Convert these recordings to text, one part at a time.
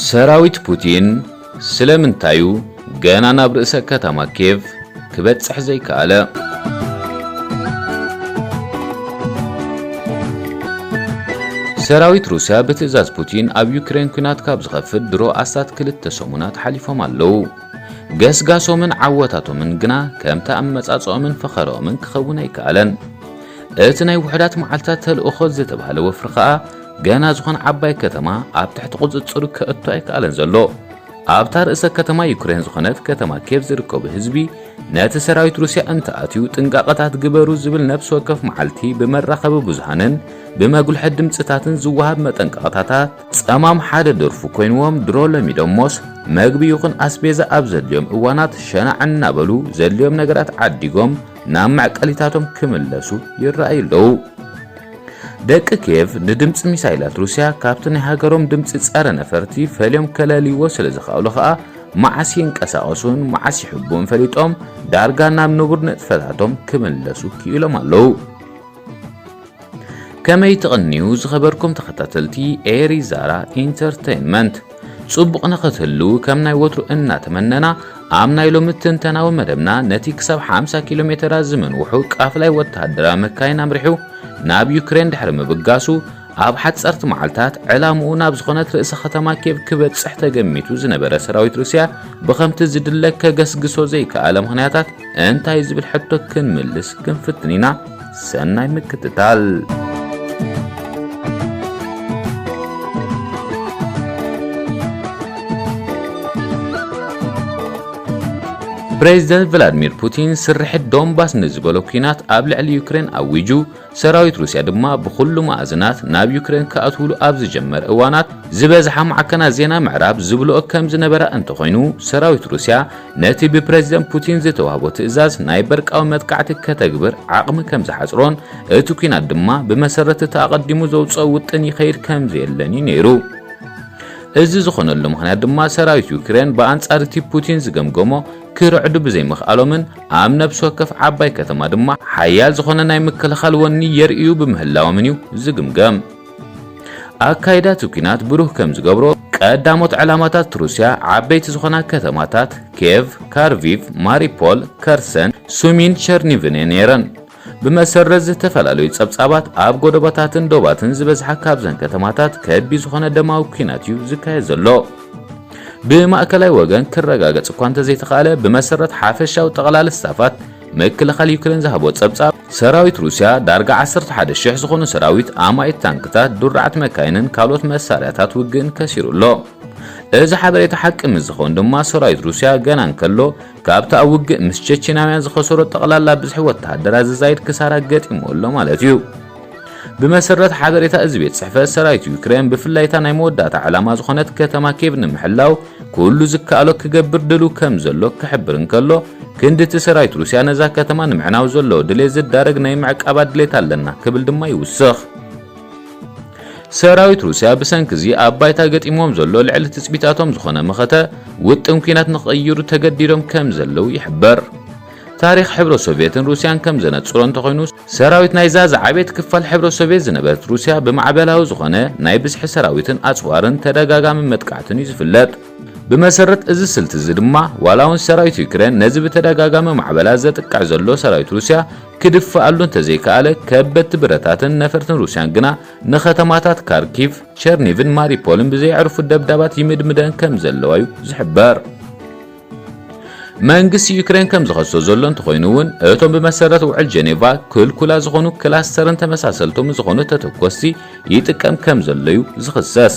ሰራዊት ፑቲን ስለምንታዩ ገና ናብ ርእሰ ከተማ ኬቭ ክበጽሕ ዘይከኣለ? ሰራዊት ሩስያ ብትእዛዝ ፑቲን ኣብ ዩክሬን ኲናት ካብ ዝኸፍት ድሮ ኣስታት ክልተ ሰሙናት ሓሊፎም ኣለዉ። ገስጋሶምን ዓወታቶምን ግና ከምቲ ኣመጻጽኦምን ፈኸርኦምን ክኸውን ኣይከኣለን። እቲ ናይ ውሑዳት መዓልታት ተልእኾ ዝተባህለ ወፍሪ ከኣ ገና ዝኾነ ዓባይ ከተማ ኣብ ትሕቲ ቁጽጽሩ ከእቱ ኣይከኣለን ዘሎ። ኣብታ ርእሰ ከተማ ዩክሬን ዝኾነት ከተማ ኬቭ ዝርከቡ ህዝቢ ነቲ ሰራዊት ሩስያ እንተኣትዩ ጥንቃቐታት ግበሩ ዝብል ነፍሲ ወከፍ መዓልቲ ብመራኸቢ ብዙሃንን ብመጉልሒ ድምጽታትን ዝወሃብ መጠንቀቕታታት ጸማም ሓደ ደርፉ ኮይንዎም ድሮ ለሚዶሞስ መግቢ ይኹን ኣስቤዛ ኣብ ዘድልዮም እዋናት ሸናዕ እናበሉ ዘድልዮም ነገራት ዓዲጎም ናብ መዕቀሊታቶም ክምለሱ ይረኣዩ ኣለዉ። ደቂ ኪየቭ ንድምጺ ሚሳይላት ሩስያ ካብቲ ናይ ሃገሮም ድምጺ ጸረ ነፈርቲ ፈልዮም ከለልይዎ ስለ ዝኸኣሉ ከኣ መዓስ ይንቀሳቐሱን መዓስ ይሕብኡን ፈሊጦም ዳርጋ ናብ ንቡር ንጥፈታቶም ክምለሱ ክኢሎም ኣለዉ። ከመይ ትቕንዩ ዝኸበርኩም ተኸታተልቲ ኤሪ ዛራ ኢንተርቴይንመንት? ጽቡቕ ንኽትህልዉ ከም ናይ ወትሩ እናተመነና፣ ኣብ ናይ ሎሚ ትንተናዊ መደብና ነቲ ክሳብ ሓምሳ ኪሎ ሜተራት ዝመንውሑ ቃፍላይ ወተሃደራዊ መካይን ኣምሪሑ ናብ ዩክሬን ድሕሪ ምብጋሱ፣ ኣብ ሓጸርቲ መዓልታት ዕላምኡ ናብ ዝኾነት ርእሰ ከተማ ኬቭ ክበጽሕ ተገሚቱ ዝነበረ ሰራዊት ሩስያ ብኸምቲ ዝድለ ከገስግሶ ዘይከኣለ ምኽንያታት እንታይ ዝብል ሕቶ ክንምልስ ክንፍትን ኢና። ሰናይ ምክትታል። ፕሬዚደንት ቭላድሚር ፑቲን ስርሒት ዶንባስ ንዝበሎ ኲናት ኣብ ልዕሊ ዩክሬን ኣዊጁ፣ ሰራዊት ሩስያ ድማ ብኹሉ መኣዝናት ናብ ዩክሬን ክኣትውሉ ኣብ ዝጀመረ እዋናት፣ ዝበዝሓ ማዕከናት ዜና ምዕራብ ዝብልኦ ከም ዝነበራ እንተኾይኑ፣ ሰራዊት ሩስያ ነቲ ብፕሬዚደንት ፑቲን ዝተዋህቦ ትእዛዝ ናይ በርቃዊ መጥቃዕቲ ከተግብር ዓቕሚ ከም ዝሓጽሮን፣ እቲ ኲናት ድማ ብመሰረት እቲ ኣቐዲሙ ዘውጽኦ ውጥን ይኸይድ ከም ዘየለን እዩ ነይሩ። እዚ ዝኾነሉ ምኽንያት ድማ ሰራዊት ዩክሬን ብኣንጻር እቲ ፑቲን ዝገምገሞ ክርዕዱ ብዘይምኽኣሎምን ኣብ ነፍሲ ወከፍ ዓባይ ከተማ ድማ ሓያል ዝኾነ ናይ ምክልኻል ወኒ የርእዩ ብምህላዎምን እዩ ዝግምገም። ኣካይዳ እቲ ኲናት ብሩህ ከም ዝገብሮ፣ ቀዳሞት ዕላማታት ሩስያ ዓበይቲ ዝኾና ከተማታት ኬቭ፣ ካርቪቭ፣ ማሪፖል፣ ከርሰን፣ ሱሚን ቸርኒቭን እየን ነይረን። ብመሰረት ዝተፈላለዩ ጸብጻባት፣ ኣብ ጎደቦታትን ዶባትን ዝበዝሓ ካብዘን ከተማታት ከቢድ ዝኾነ ደማዊ ኲናት እዩ ዝካየድ ዘሎ። ብማእከላይ ወገን ክረጋገጽ እኳ እንተዘይተኻእለ፣ ብመሰረት ሓፈሻዊ ጠቕላሊ ስታፋት ምክልኻል ዩክሬን ዝሃቦ ጸብጻብ፣ ሰራዊት ሩስያ ዳርጋ ዓሰርተ ሓደ ሽሕ ዝኾኑ ሰራዊት፣ ኣማኢት ታንክታት፣ ድሩዓት መካይንን ካልኦት መሳርያታት ውግእን ከሲሩ ኣሎ። እዚ ሓበሬታ ሓቂ ምስ ዝኸውን ድማ፣ ሰራዊት ሩስያ ገና እንከሎ፣ ካብቲ ኣብ ውግእ ምስ ቸቼናውያን ዝኸሰሮ ጠቕላላ ብዝሒ ወተሃደራት ዝዛይድ ክሳራ ገጢሙ ኣሎ ማለት እዩ። ብመሰረት ሓበሬታ እዚ ቤት ጽሕፈት፣ ሰራዊት ዩክሬን ብፍላይ እታ ናይ መወዳእታ ዕላማ ዝኾነት ከተማ ኬቭ ንምሕላው ኩሉ ዝከኣሎ ክገብር ድሉው ከም ዘሎ ክሕብር እንከሎ፣ ክንዲ እቲ ሰራዊት ሩስያ ነዛ ከተማ ንምዕናው ዘለዎ ድሌት ዝዳረግ ናይ ምዕቃባት ድሌት ኣለና ክብል ድማ ይውስኽ። ሰራዊት ሩስያ ብሰንኪ እዚ ኣብ ባይታ ገጢምዎም ዘሎ ልዕሊ ትጽቢታቶም ዝኾነ መኸተ ውጥን ኲናት ንኽቕይሩ ተገዲዶም ከም ዘለዉ ይሕበር። ታሪኽ ሕብረ ሶቭየትን ሩስያን ከም ዘነጽሮ እንተኾይኑ፣ ሰራዊት ናይዛ ዝዓበየት ክፋል ሕብረ ሶቭየት ዝነበረት ሩስያ ብማዕበላዊ ዝኾነ ናይ ብዝሒ ሰራዊትን ኣጽዋርን ተደጋጋሚ መጥቃዕትን እዩ ዝፍለጥ። ብመሰረት እዚ ስልቲ እዚ ድማ፣ ዋላ እውን ሰራዊት ዩክሬን ነዚ ብተደጋጋሚ ማዕበላ ዘጥቅዕ ዘሎ ሰራዊት ሩስያ ክድፍኣሉ እንተዘይከኣለ፣ ከበድቲ ብረታትን ነፈርትን ሩስያን ግና ንከተማታት ካርኪቭ፣ ቸርኒቭን ማሪፖልን ብዘየዕርፉ ደብዳባት ይምድምደን ከም ዘለዋ እዩ ዝሕበር። መንግስቲ ዩክሬን ከም ዝኸሶ ዘሎ እንተኾይኑ እውን፣ እቶም ብመሰረት ውዕል ጀኔቫ ክልኩላ ዝኾኑ ክላስተርን ተመሳሰልቶም ዝኾኑ ተተኮስቲ ይጥቀም ከም ዘሎ እዩ ዝኽሰስ።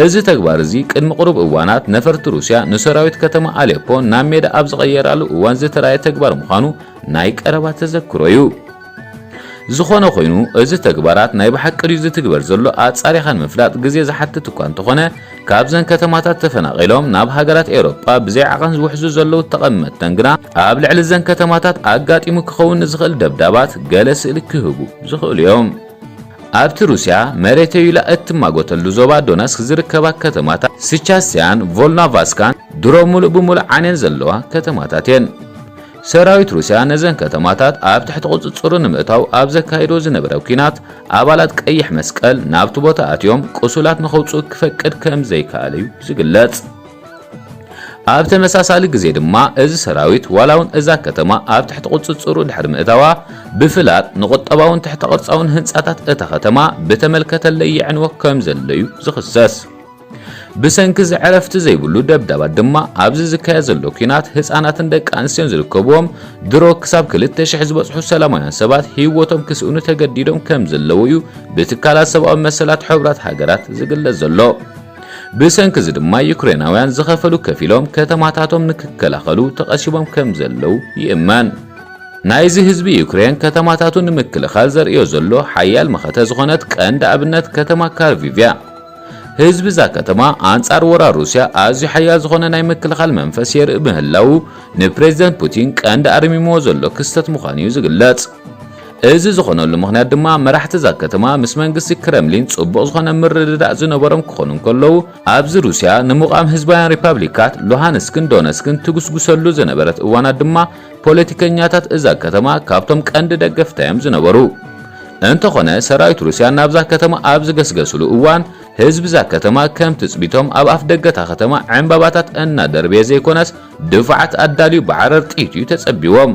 እዚ ተግባር እዚ ቅድሚ ቁሩብ እዋናት ነፈርቲ ሩስያ ንሰራዊት ከተማ ኣሌፖ ናብ ሜዳ ኣብ ዝቐየራሉ እዋን ዝተራእየ ተግባር ምዃኑ ናይ ቀረባ ተዘክሮ እዩ። ዝኾነ ኮይኑ፣ እዚ ተግባራት ናይ ብሓቂ ድዩ ዝትግበር ዘሎ ኣጻሪኻ ንምፍላጥ ግዜ ዝሓትት እኳ እንተኾነ፣ ካብዘን ከተማታት ተፈናቒሎም ናብ ሃገራት ኤውሮጳ ብዘይ ዓቐን ዝውሕዙ ዘለዉ ተቐመጥተን ግና፣ ኣብ ልዕሊ እዘን ከተማታት ኣጋጢሙ ክኸውን ንዝኽእል ደብዳባት ገለ ስእሊ ክህቡ ዝኽእሉ እዮም። ኣብቲ ሩስያ መሬተይ ኢላ እትማጎተሉ ዞባ ዶነስክ ዝርከባ ከተማታት ስቻስያን ቮልኖቫስካን ድሮ ሙሉእ ብሙሉእ ዓንየን ዘለዋ ከተማታት እየን። ሰራዊት ሩስያ ነዘን ከተማታት ኣብ ትሕቲ ቁጽጽሩ ንምእታው ኣብ ዘካየዶ ዝነበረ ኲናት፣ ኣባላት ቀይሕ መስቀል ናብቲ ቦታ ኣትዮም ቁሱላት ንኸውጽኡ ክፈቅድ ከም ዘይከኣለ እዩ ዝግለጽ። ኣብ ተመሳሳሊ ግዜ ድማ፣ እዚ ሰራዊት ዋላ እውን እዛ ከተማ ኣብ ትሕቲ ቁጽጽሩ ድሕሪ ምእታዋ፣ ብፍላጥ ንቁጠባውን ትሕተ ቅርጻውን ህንጻታት እታ ከተማ ብተመልከተለይ የዕንዎ ከም ዘሎ እዩ ዝኽሰስ። ብሰንኪ እዚ ዕረፍቲ ዘይብሉ ደብዳባት ድማ፣ ኣብዚ ዝካየድ ዘሎ ኲናት ህጻናትን ደቂ ኣንስትዮን ዝርከብዎም፣ ድሮ ክሳብ ክልተ ሽሕ ዝበጽሑ ሰላማውያን ሰባት ህይወቶም ክስእኑ ተገዲዶም ከም ዘለዉ እዩ ብትካላት ሰብኣዊ መሰላት ሕቡራት ሃገራት ዝግለጽ ዘሎ። ብሰንኪ እዚ ድማ፣ ዩክሬናውያን ዝኸፈሉ ከፊሎም ከተማታቶም ንክከላኸሉ ተቐሲቦም ከም ዘለዉ ይእመን። ናይዚ ህዝቢ ዩክሬን ከተማታቱ ንምክልኻል ዘርእዮ ዘሎ ሓያል መኸተ ዝኾነት ቀንዲ ኣብነት ከተማ ካርቪቭ እያ። ህዝቢ እዛ ከተማ ኣንጻር ወራር ሩስያ ኣዝዩ ሓያል ዝኾነ ናይ ምክልኻል መንፈስ የርኢ ምህላዉ፣ ንፕሬዝደንት ፑቲን ቀንዲ ኣርሚምዎ ዘሎ ክስተት ምዃኑ እዩ ዝግለጽ። እዚ ዝኾነሉ ምኽንያት ድማ፣ መራሕቲ እዛ ከተማ ምስ መንግስቲ ክረምሊን ጽቡቕ ዝኾነ ምርድዳእ ዝነበሮም ክኾኑ እንከለዉ፣ ኣብዚ ሩስያ ንምቋም ህዝባውያን ሪፓብሊካት ሉሃንስክን ዶነስክን ትጉስጉሰሉ ዝነበረት እዋናት ድማ፣ ፖለቲከኛታት እዛ ከተማ ካብቶም ቀንዲ ደገፍታ እዮም ዝነበሩ። እንተኾነ፣ ሰራዊት ሩስያ ናብዛ ከተማ ኣብ ዝገስገስሉ እዋን፣ ህዝቢ እዛ ከተማ ከም ትጽቢቶም ኣብ ኣፍ ደገ እታ ከተማ ዕምባባታት እናደርበየ ዘይኮነስ፣ ድፋዓት ኣዳልዩ ብዓረር ጥይት እዩ ተጸቢዎም።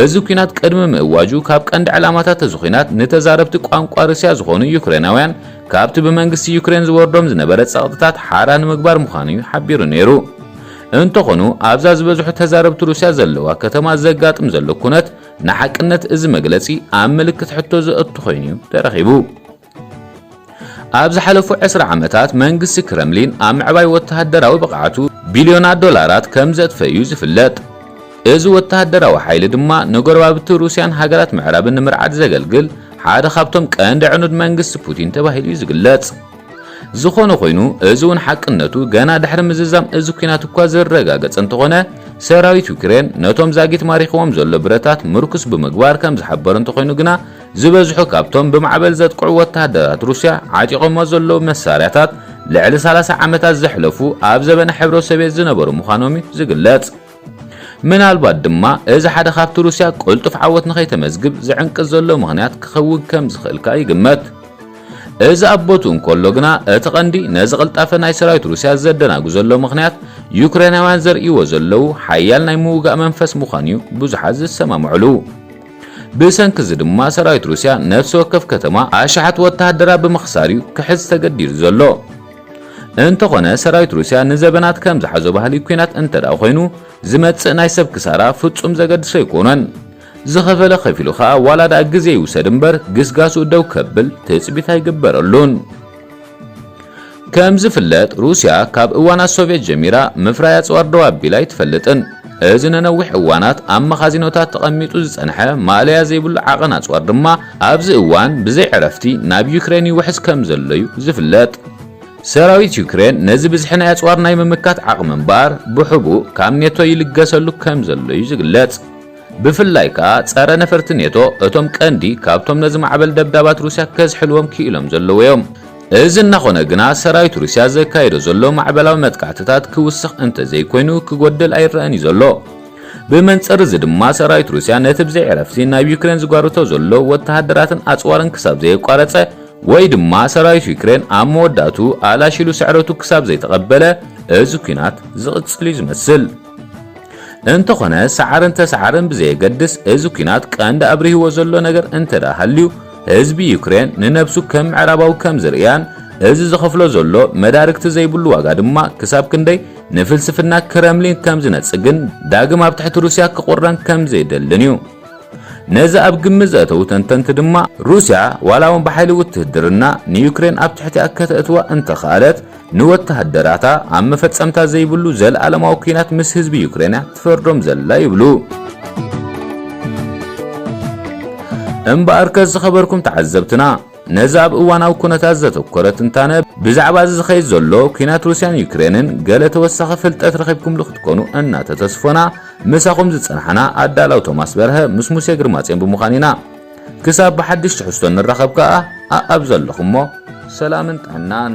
እዚ ኲናት ቅድሚ ምእዋጁ፣ ካብ ቀንዲ ዕላማታት እዚ ኲናት፣ ንተዛረብቲ ቋንቋ ሩስያ ዝኾኑ ዩክሬናውያን ካብቲ ብመንግስቲ ዩክሬን ዝወርዶም ዝነበረ ጸቕጥታት ሓራ ንምግባር ምዃኑ እዩ ሓቢሩ ነይሩ። እንተኾኑ፣ ኣብዛ ዝበዝሑ ተዛረብቲ ሩስያ ዘለዋ ከተማ ዘጋጥም ዘሎ ኩነት፣ ንሓቅነት እዚ መግለጺ ኣብ ምልክት ሕቶ ዘእቱ ኮይኑ እዩ ተረኺቡ። ኣብ ዝሓለፉ ዕስራ ዓመታት፣ መንግስቲ ክረምሊን ኣብ ምዕባይ ወተሃደራዊ ብቕዓቱ ቢልዮናት ዶላራት ከም ዘጥፈ እዩ ዝፍለጥ። እዚ ወተሃደራዊ ሓይሊ ድማ፣ ንጎረባብቲ ሩስያን ሃገራት ምዕራብን ንምርዓድ ዘገልግል ሓደ ካብቶም ቀንዲ ዕኑድ መንግስቲ ፑቲን ተባሂሉ እዩ ዝግለጽ። ዝኾነ ኮይኑ፣ እዚ እውን ሓቅነቱ ገና ድሕሪ ምዝዛም እዚ ኲናት እኳ ዝረጋገጸ እንተኾነ፣ ሰራዊት ዩክሬን ነቶም ዛጊት ማሪኽዎም ዘሎ ብረታት ምርኩስ ብምግባር ከም ዝሓበሩ እንተኾይኑ ግና፣ ዝበዝሑ ካብቶም ብማዕበል ዘጥቅዑ ወተሃደራት ሩስያ ዓጢቖሞ ዘለዉ መሳርያታት፣ ልዕሊ ሰላሳ ዓመታት ዘሕለፉ ኣብ ዘበነ ሕብረ ሶቭየት ዝነበሩ ምዃኖም እዩ ዝግለጽ። ምናልባት ድማ፣ እዚ ሓደ ካብቲ ሩስያ ቅልጡፍ ዓወት ንኸይተመዝግብ ዝዕንቅጽ ዘሎ ምኽንያት ክኸውን ከም ዝኽእል ከኣ ይግመት። እዚ ኣብ ቦትኡ እንከሎ ግና፣ እቲ ቀንዲ ነዚ ቅልጣፈ ናይ ሰራዊት ሩስያ ዘደናጉ ዘሎ ምኽንያት፣ ዩክሬናውያን ዘርእይዎ ዘለዉ ሓያል ናይ ምውጋእ መንፈስ ምዃኑ እዩ ብዙሓት ዝሰማምዕሉ። ብሰንኪ እዚ ድማ፣ ሰራዊት ሩስያ ነፍሲ ወከፍ ከተማ ኣሽሓት ወተሃደራ ብምኽሳር እዩ ክሕዝ ተገዲዱ ዘሎ። እንተኾነ፣ ሰራዊት ሩስያ ንዘበናት ከም ዝሓዞ ባህሊ ኲናት እንተ ደኣ ኮይኑ፣ ዝመጽእ ናይ ሰብ ክሳራ ፍጹም ዘገድሶ ኣይኮነን። ዝኸፈለ ከፊሉ ኸኣ፣ ዋላ ደኣ ግዜ ይውሰድ እምበር፣ ግስጋስኡ ደው ከብል ትጽቢት ኣይግበረሉን። ከም ዝፍለጥ፣ ሩስያ ካብ እዋናት ሶቭየት ጀሚራ ምፍራይ ኣጽዋር ደው ኣቢላ ኣይትፈልጥን። እዚ ንነዊሕ እዋናት ኣብ መኻዚኖታት ተቐሚጡ ዝጸንሐ ማእለያ ዘይብሉ ዓቐን ኣጽዋር ድማ፣ ኣብዚ እዋን ብዘይ ዕረፍቲ ናብ ዩክሬን ይውሕዝ ከም ዘሎ እዩ ዝፍለጥ። ሰራዊት ዩክሬን ነዚ ብዝሒ ናይ ኣጽዋር ናይ ምምካት ዓቕሚ እምበኣር፣ ብሕቡእ ካብ ኔቶ ይልገሰሉ ከም ዘሎ እዩ ዝግለጽ። ብፍላይ ከኣ፣ ጸረ ነፈርቲ ኔቶ እቶም ቀንዲ ካብቶም ነዚ ማዕበል ደብዳባት ሩስያ ከዝሕልዎም ክኢሎም ዘለዉ እዮም። እዚ እናኾነ ግና፣ ሰራዊት ሩስያ ዘካይዶ ዘሎ ማዕበላዊ መጥቃዕትታት ክውስኽ እንተዘይኮይኑ፣ ክጎድል ኣይረኣን እዩ ዘሎ። ብመንጽር እዚ ድማ፣ ሰራዊት ሩስያ ነቲ ብዘይ ዕረፍቲ ናብ ዩክሬን ዝጓርቶ ዘሎ ወተሃደራትን ኣጽዋርን ክሳብ ዘየቋረጸ፣ ወይ ድማ ሰራዊት ዩክሬን ኣብ መወዳእቱ ኣላሽሉ ስዕረቱ ክሳብ ዘይተቐበለ፣ እዚ ኲናት ዝቕጽል እዩ ዝመስል። እንተኾነ፣ ሰዓርን ተሰዓርን ብዘየገድስ፣ እዚ ኲናት ቀንዲ ኣብሪህዎ ዘሎ ነገር እንተ ደኣ ሃልዩ፣ ህዝቢ ዩክሬን ንነብሱ ከም ምዕራባዊ ከም ዝርእያን፣ እዚ ዝኸፍሎ ዘሎ መዳርግቲ ዘይብሉ ዋጋ ድማ ክሳብ ክንደይ ንፍልስፍና ክረምሊን ከም ዝነጽግን ዳግም ኣብ ትሕቲ ሩስያ ክቑረን ከም ዘይደልን እዩ። ነዚ ኣብ ግምት ዘእተዉ ተንተንቲ ድማ፣ ሩስያ ዋላ እውን ብሓይሊ ውትህድርና ንዩክሬን ኣብ ትሕቲኣ ከተእትዋ እንተኸኣለት፣ ንወተሃደራታ ኣብ መፈጸምታ ዘይብሉ ዘለኣለማዊ ኲናት ምስ ህዝቢ ዩክሬን እያ ትፈርዶም ዘላ ይብሉ። እምበኣርከ፣ ዝኸበርኩም ተዓዘብትና፣ ነዚ ኣብ እዋናዊ ኩነታት ዘተኮረ ትንታነ ብዛዕባ እዚ ዝኸይድ ዘሎ ኲናት ሩስያን ዩክሬንን ገለ ተወሳኺ ፍልጠት ረኺብኩምሉ ክትኮኑ እናተተስፎና፣ ምሳኹም ዝጸናሕና ኣዳላው ቶማስ በርሀ ምስ ሙሴ ግርማጽዮን ብምዃን ኢና። ክሳብ ብሓድሽ ትሕዝቶ ንራኸብ ከኣ፣ ኣኣብ ዘለኹሞ ሰላምን ጥዕናን።